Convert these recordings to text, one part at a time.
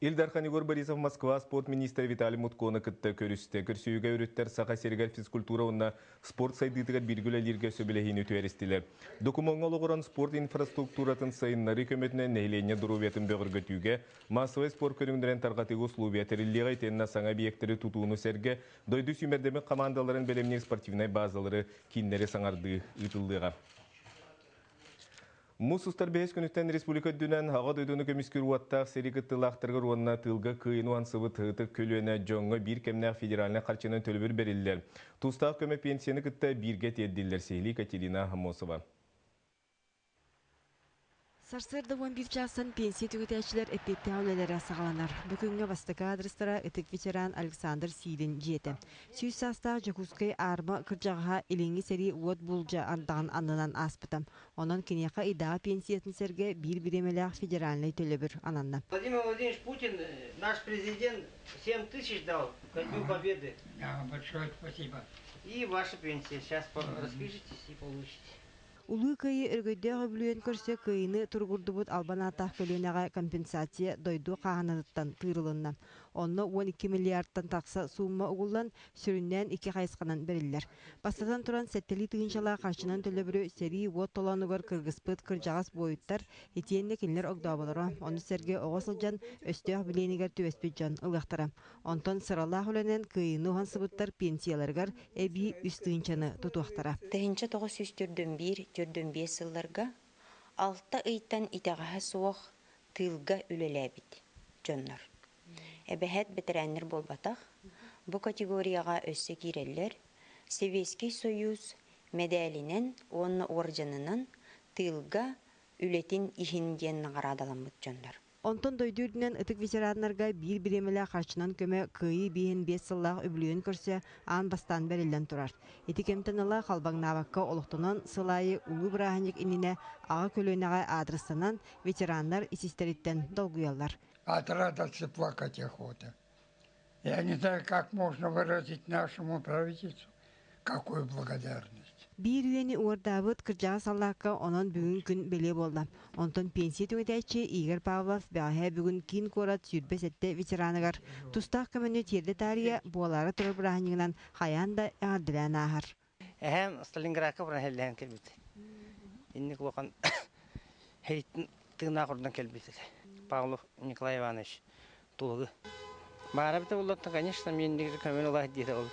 Ил Дархан Егор Борисов Москва спорт министрэ Виталий Мутконы кытта көрүстэ. Көрсүһүүгэ өрүттэр Саха сиригэр физкультура уонна спорт сайдыытыгар бииргэ үлэлииргэ сөбүлэһиини түһэристилэр. Докумуоҥҥа олоҕуран спорт инфраструктуратын сайыннарыы көмөтүнэн нэһилиэнньэ доруобуйатын бөҕөргөтүүгэ, массовай спорт көрүҥнэрин тарҕатыыга условия тэриллиэҕэ итиэннэ саҥа объектэри тутууну сэргэ дойду сүүмэрдэммит хамаандаларын бэлэмниир спортивнай базалары, кииннэри саҥардыы ыытыллыаҕа. Муус устар бэһис күнүттэн республика үрдүнэн Аҕа дойдуну көмүскүүр уоттаах сэрии кыттыылаахтарыгар уонна тыылга кыайыыны уһансыбыт ытык көлүөнэ дьоҥҥо биир кэмнээх федеральнай харчынан төлөбүр бэриллэр. Тустаах көмө пенсияны кытта бииргэ тиэрдиллэр сиһилии Катерина Аммосова. Сарсыарда 11 чаастан пенсия түгэтээччилэр эппиэттээх үлэлэрэ саҕаланар. Бу күҥҥэ бастакы адрестара ытык ветеран Александр Силин дьиэтэ. Сүүс саастаах Дьокуускай аарма кырдьаҕаһа Илиҥҥи сэрии уот буулдьа ардаҕын аннынан ааспыта. Онон киниэхэ ыйдааҕы пенсиятын сэргэ биир бириэмэлээх федеральнай төлөбүр ананна. Владимир Владимирович Путин, наш президент, 7 тысяч дал ко Дню Победы. Да, большое спасибо. И ваша пенсия. Сейчас распишитесь и получите. Улуу Кыайыы өрөгөйдөөх үбүлүөйүн көрсө Кыайыыны туругурдубут албан ааттаах көлүөнэҕэ компенсация дойду хааһынатыттан тыырылынна. Онно 12 миллиардтан тахса суумма угуллан, сүрүннээн икки хайысханан бэриллэр. Бастатан туран, сэттэлии тыһыынчалаах харчынан төлөбүрү сэрии уот толоонугар кыргыспыт кырдьаҕас буойуттар итиэннэ кинилэр огдооболоро, ону сэргэ оҕо сылдьан өстөөх билиэнигэр түбэспит дьон ылыахтара. Онтон сыралаах үлэнэн кыайыыны уһансыбыттар пенсияларыгар эбии үс тыһыынчаны тутуохтара. 1941 45 сылларга алта ыйтан итэҕэһэ суох тыылга үлэлээбит дьоннор. Эбэһээт бэтэрээннэр буолбатах, бу категорияҕа өссө киирэллэр Сэбиэскэй Сойуус мэдээлинэн уонна уордьанынан тыылга үлэтин иһин диэн наҕараадаламмыт дьоннор. Онтон дойду үрдүнэн ытык ветераннарга биир бириэмэлээх харчынан көмө Кыайыы биэһин биэс сыллаах үбүлүөйүн көрсө аан бастаан бэриллэн турар. Ити кэмтэн ыла халбаҥнаабакка олохтонон сыл аайы улуу бырааһынньык иннинэ аҕа көлүөнэҕэ аадырыстанан ветераннар ис-истэриттэн долгуйаллар. От радости плакать охота. Я не знаю, как можно выразить нашему правительству какую благодарность. Биир үйэни уордаабыт кырдьаҕас саллаакка онон бүгүн күн бэлиэ буолла. Онтон пенсия түҥэтээччи Игорь Павлов бэҕэһээ бүгүн киин куорат 27 ветераныгар тустаах көмөнү тиэрдэ таарыйа буолаары турар бырааһынньыгынан хайаан да эҕэрдэлээн ааһар. Эһээм Сталинградка баран иһэллээн кэлбит. Инник улахан тыынаах ордон кэлбит этэ. Павлов Николай Иванович Тулагы. Баара эбитэ буоллар, конечно, миэннигэр көмөн ылаа диэтэ ол.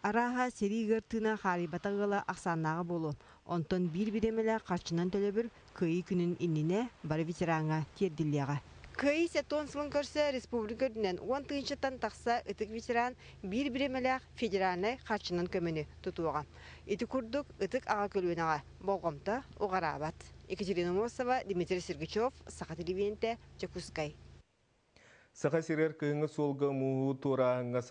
Арааһа, сэрии ыар тыына хаарыйбатах ыала ахсааннааҕа буолуо. Онтон биир бириэмэлээх харчынан төлөбүр Кыайыы күнүн иннинэ бары ветераҥҥа тиэрдиллиэҕэ. Кыайыы 70 сылын көрсө республика үрдүнэн уон тыһыынчаттан тахса ытык ветеран биир бириэмэлээх федеральнай харчынан көмөнү тутуоҕа. Ити курдук ытык аҕа көлүөнэҕэ болҕомто уҕараабат. Екатерина Мосова, Дмитрий Сергучев, Саха телевидениетэ, Дьокуускай. Саха сиригэр кыһыҥҥы суолга мууһу туорааһыҥҥа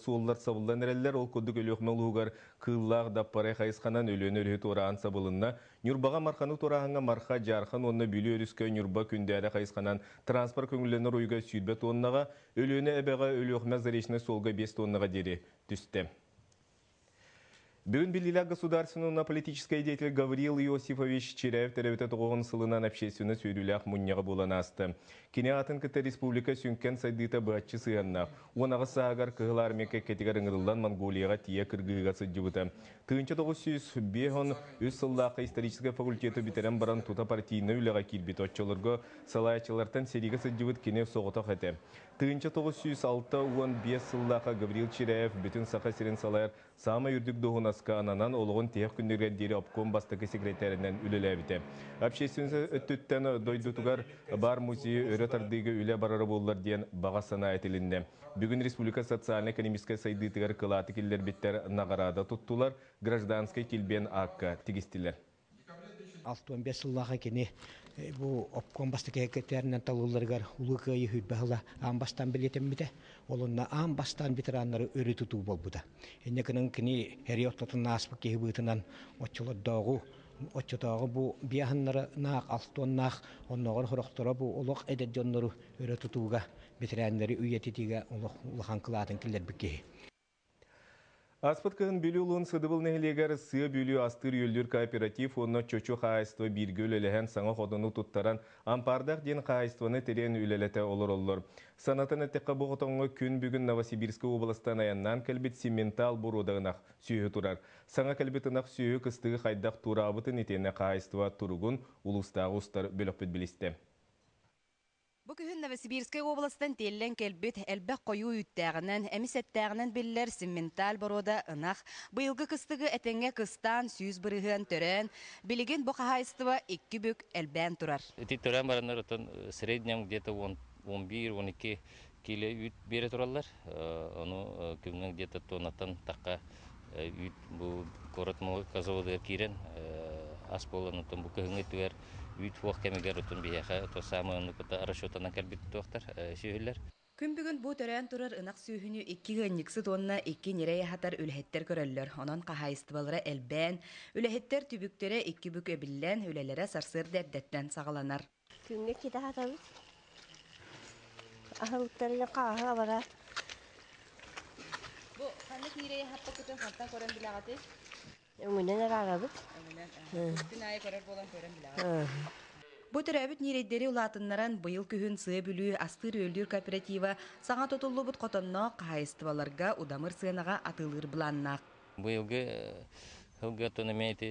суоллар сабыллан эрэллэр. Ол курдук Өлүөхүмэ улууһугар Кыыллаах Даппарай хайысханан Өлүөнэ өрүһү туораан сабылынна. Ньурбаҕа Марханы туорааһыҥҥа Марха, Дьаархан уонна Бүлүү өрүскэ Ньурба Күндээрэ хайысханан транспорт көҥүллэнэр уйуга 20 тоннаҕа, Өлүөнэ эбэҕэ Өлүөхүмэ Заречнай суолга 5 тоннаҕа диэри түстэ. Бүгүн биллиилээх государственный уонна политическай деятель Гавриил Иосифович Чиряев төрөөбүтэ тоҕуһун сылынан общественнай сүүрүүлээх мунньаҕа буолан ааста. Кини аатын кытта республика сүҥкэн сайдыыта быһаччы сыһыаннаах. 18 сааһыгар Кыһыл Армия кэккэтигэр ыҥырыллан Монголияҕа тиийэ кыргыһыыга сылдьыбыта. 1953 сыллаахха историческай факультеты бүтэрэн баран тута партийнай үлэҕэ киирбит. Оччолорго салайааччылартан сэриигэ сылдьыбыт кини соҕотох этэ. 1965 сыллаахха Гаврил Чиряев бүтүн Саха сирин салайар саамай үрдүк дуоһунаска ананан олоҕун тиһэх күннэригэр диэри обком бастакы секретарынан үлэлээбитэ. Общественность өттүттэн дойдутугар бар музейы өрө тардыыга үлэ барара буоллар диэн баҕа санаа этилиннэ. Бүгүн республика социально-экономическай сайдыытыгар кылааты киллэрбиттэр наҕараада туттулар, гражданскай килбиэн аакка тигистилэр. 65 сыллааҕы кини бу обком бастакы секретарынан талылларыгар Улуу Кыайыы сүүрбэ сыла аан бастаан бэлиэтэммитэ. Ол онно аан бастаан ветераннары өрө тутуу буолбута. Инньэ гынан кини сэрии ортотун ааспыт киһи быһыытынан оччолордооҕу оччотооҕу бу биаһыннары наах алтуоннаах оннооҕор сорохторо бу олох эдэр дьоннору өрө тутууга ветераннары үйэтитиигэ олох улахан кылаатын киллэрбит киһи. Ааспыт кыһын Бүлүү улууһун Сыдыбыл нэһилиэгэр Сыа Бүлүү астыыр-үөллүүр кооператив уонна Чочу хаһаайыстыба бииргэ үлэлэһэн саҥа хотону туттаран Ампаардаах диэн хаһаайыстыбаны тэрийэн үлэлэтэ олороллор. Санатан эттэххэ, бу хотоҥҥо күн бүгүн Новосибирскай уобаластан айаннаан кэлбит симментал боруода ынах сүөһү турар. Саҥа кэлбит ынах сүөһү кыстыгы хайдах туораабытын итиэннэ хаһаайыстыба туругун улуустааҕы устар бөлөхпүт билистэ. Бу күһүн Новосибирскай уобаластан тиэллэн кэлбит элбэх хойуу үүттээҕинэн, эмис эттээҕинэн биллэр симменталь боруода ынах быйылгы кыстыгы этэҥҥэ кыстаан 100% төрөөн, билигин бу хаһаайыстыба икки бүк элбээн турар. Ити төрөөн бараннар оттон среднем где-то 11-12 кило үүт биэрэ тураллар. Ону күҥҥэ где-то тоннаттан тахха үүт бу куорат молокозаводыгар киирэн ас буолан оттон бу кыһыҥҥы өттүгэр үүт суох кэмигэр отун биһиэхэ то самое оннукута расчетанан кэлбит туохтар сүөһүлэр. Күн бүгүн бу төрөөн турар ынах сүөһүнү икки ыанньыксыт уонна икки ньирэй аһатар үлэһиттэр көрөллөр. Онон хаһаайыстыбалара элбээн, үлэһиттэр түбүктэрэ икки бүк эбиллэн, үлэлэрэ сарсыарда эрдэттэн саҕаланар. Күҥҥэ киирэ аһатабыт. Аһылыктарын хааһы абара. Бу ханнык ньирэй аһаппыккытын хантан көрөн билэҕитий? Өҥүнэн араарабыт. Күн аайы көрөр буолан көрөн билэҕит. Бу төрөөбүт ньирэйдэри улаатыннаран быйыл күһүн Сыа Бүлүү астыыр-үөллүүр кооператива саҥа тутуллубут хотонноох хаһаайыстыбаларга удамыр сыанаҕа атыылыыр былааннаах. Быйылгы сылга оттон эмиэ ити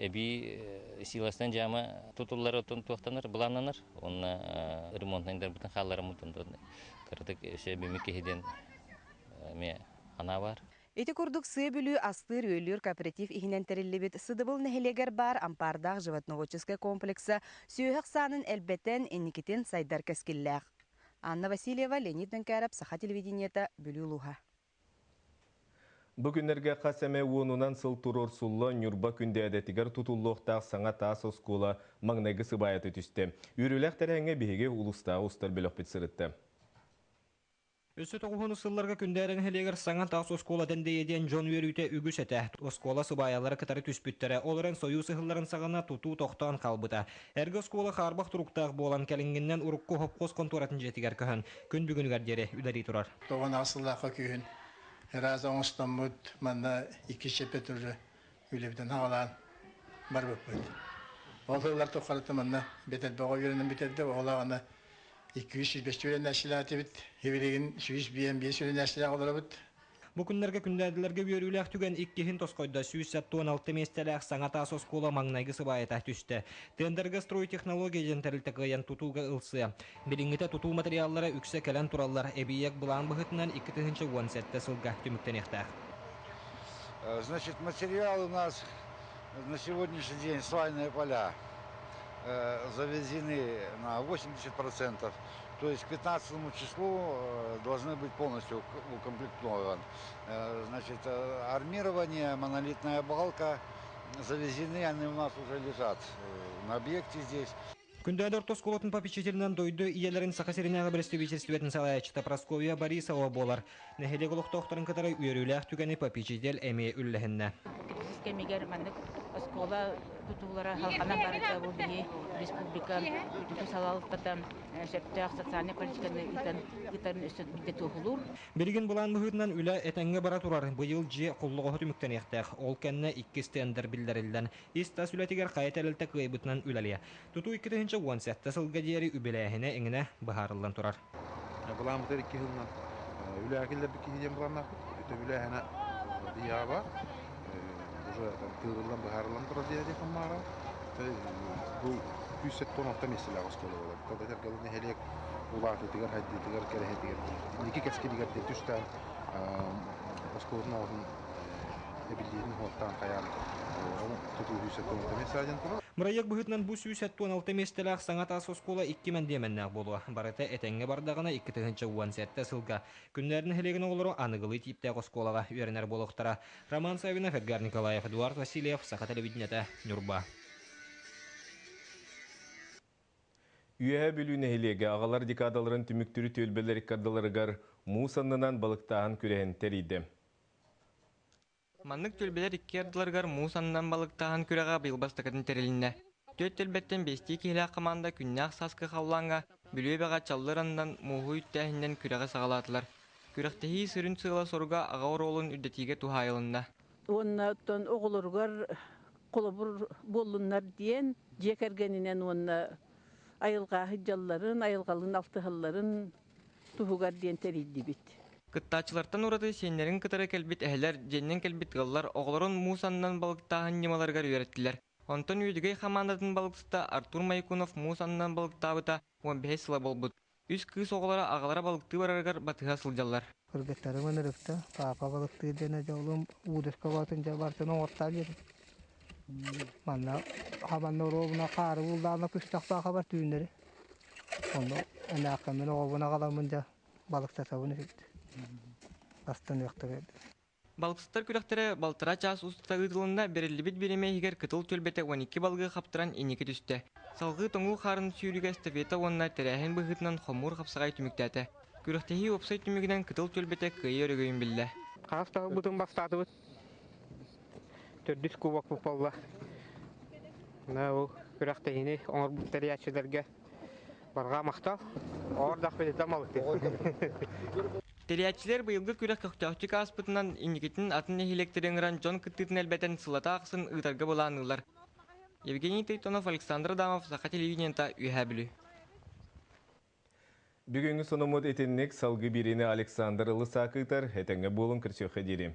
эбии силостан дьаама тутуллар оттон туохтанар былааннанар. Онно ремонтнайдарбытын хааллараммыт кыратык өссө эбимик киһи диэн эмиэ санаа баар. Ити курдук Сыа Бүлүү астыыр-үөллүүр кооператив иһинэн тэриллибит Сыдыбыл нэһилиэгэр баар Ампаардаах животноводческай комплекса сүөһү ахсаанын элбэтэн, инникитин сайдар кэскиллээх. Анна Васильева, Леонид Донкяров, Саха телевидениета, Бүлүү улууһа. Бу күннэргэ хас эмэ уонунан сыл туруорсулла Ньурба Күндээдэтигэр тутуллуохтаах саҥа таас оскуола маҥнайгы сыбаайата түстэ. Үөрүүлээх тэрээһиҥҥэ биһиги улуустааҕы устар бөлөхпүт сырытта. Өссө тоҕуһун сылларга Күндээрэ нэһилиэгэр саҥа таас оскуола дэндэйэ диэн дьон үөрүүтэ үгүс этэ. Оскуола сыбаайалара кытары түспүттэрэ. Ол эрэн Сойуус ыһылларын саҕана тутуу тохтоон хаалбыта. Эргэ оскуола хаарбах туруктаах буолан кэлиҥҥинэн урукку хопхуос хонтуоратын дьиэтигэр көһөн, күн бүгүнүгэр диэри үлэлии турар. Тоҕон сыллаахха күһүн ыраас оҥостоммут манна икки чэппет уже үлэбитин аҕалаан барбыппыт. Ол сыллар тухары манна бэтэрбэҕэ үөрэнэн бүтэрдэ, ол аҕана 205 үөрэнээччилээтибит, билигин 105 үөрэнээччилээх олоробут. Бу күннэргэ күндээдилэргэ үөрүүлээх түгэн иккиһин тосхойдо 176 миэстэлээх саҥа таас оскуола маҥнайгы сыбаайата түстэ. Тендергэ стройтехнология диэн тэрилтэ кыайан тутууга ылсыа. Билиҥҥитэ тутуу материаллара үксэ кэлэн тураллар. Эбийиэк былаан быһыытынан 2017 сылга түмүктэниэхтээх. Значит, материал у нас на сегодняшний день свайные поля завезены на 80%. То есть к 15 числу должны быть полностью укомплектован. Значит, армирование, монолитная балка завезены, они у нас уже лежат на объекте здесь. Күндээдэ орто оскуолатын попечителинэн дойду ийэлэрин Саха сиринээҕи бэрэстэбиитэлистибэтин салайааччыта Прасковья Борисова буолар. Нэһилиэк олохтоохторун кытары үөрүүлээх түгэни попечитель эмиэ үллэһиннэ. Кризис кэмигэр маннык оскуола тутуулара халҕанан барыта бу биһи республика үрдүкү салалтата сөптөөх социальнай политиканы ыытан ыытарын өссө биирдэ туоһулуур. Билигин былаан быһыытынан үлэ этэҥҥэ бара турар. Быйыл дьиэ холлоҕоһо түмүктэниэхтээх. Ол кэннэ иккис тендер биллэриллэн, ис-тас үлэтигэр хайа тэрилтэ кыайбытынан үлэлиэ. Тутуу 2017 сылга диэри үбүлээһинэ иҥинэ быһаарыллан турар. Былааммытыгар икки сылынан үлэҕэ киллэрбит киһи диэн былааннаахпыт. Өтө үлээһинэ быйаҕа уже там тыырыллан быһаарыллан турар диэн маара. Бу 176 миэстэлээх оскуола буолар. Тыл нэһилиэк улаатыытыгар, хайдыытыгар, кэрэһитигэр, инники кэскилигэр диэн түстээн оскуолатын оҕотун эбиллиитин хуоттаан хайаан тутуу 176 миэстэлээх диэн турар. Бырайыак быһыытынан бу 176 миэстэлээх саҥа таас оскуола икки мэндиэмэннээх буолуо. Барыта этэҥҥэ бардаҕына 2017 сылга Күннээри нэһилиэгин оҕолоро аныгылыы тииптээх оскуолаҕа үөрэнэр буолуохтара. Роман Саввинов, Эдгар Николаев, Эдуард Васильев, Саха телевидениета, Ньурба. Үөһээ Бүлүү нэһилиэгэ аҕалар декадаларын түмүктүүр түөлбэлэр иккардыларыгар муус аннынан балыктааһын күрэһин тэрийдэ. Маннык түөлбэлэр икки ардыларыгар муус аннынан балыктааһын күрэҕэ быйыл бастакытын тэрилиннэ. Түөрт түөлбэттэн биэстии киһилээх хамаанда күннээх сааскы халлааҥҥа Бүлүү эбэҕэ чаллыр аннынан мууһу үүттээһининэн күрэҕи саҕалаатылар. Күрэхтэһии сүрүн сыала-соруга аҕа оруолун үрдэтиигэ туһаайылынна. Уонна оттон оҕолоругар холобур буоллуннар диэн дьиэ кэргэнинэн уонна айылҕа сылдьалларын, айылҕалыын алтыһалларын туһугар диэн тэрийдибит. Кыттааччылартан ураты сиэннэрин кытары кэлбит эһэлэр, дьиэннэн кэлбит ыаллар оҕолорун муус аннынан балыктааһын ньымаларыгар үөрэттилэр. Онтон Үөдүгэй хамаандатын балыксыта Артур Майкунов муус аннынан балыктаабыта 15 сыла буолбут. Үс кыыс оҕолоро аҕалара балыктыы барарыгар батыһа сылдьаллар. Кыргыттарым ынырыкта, папа балыктыыр диэн дьэ олум уудушка баатын дьэ бартын оҥортаан диэтим. Манна хабанна оруобуна хаары буллаана күстэх хабар түүннэри. Онно эмээххэммин оҕобун аҕаламмын дьэ балыктатабын үһүбүт. Астыныахтара. Балыксыттар күрэхтэрэ балтараа чаас устата ыытылынна, бэриллибит бириэмэ иһигэр кытыл түөлбэтэ 12 балыгы хаптаран инники түстэ. Салгыы тоҥуу хаарын сүүрүүгэ эстафета уонна тэрээһин быһыытынан хомуур хапсаҕай түмүктээтэ. Күрэхтэһии уопсай түмүгүнэн кытыл түөлбэтэ кыайыы өрөгөйүн биллэ. Хаас таһылбытын бастаатыбыт. Төрдүс кубок буолла. Мына күрэхтэһиини оҥорбут тэрийээччилэргэ барҕа махтал. Оордах билитэ малыты. Тэрийээччилэр быйылгы күрэх көхтөөхтүк ааспытынан, инникитин атын нэһилиэктэри ыҥыран дьон кыттыытын элбэтэн сыллата ахсын ыытарга былаанныыллар. Евгений Тритонов, Александр Адамов, Саха телевидениета, Үөһээ Бүлүү. Бүгүҥҥү сонуммут итинник салгыы биэриини Александр Ылысаак ыытар. Этэҥҥэ буолуҥ, көрсүөххэ диэри.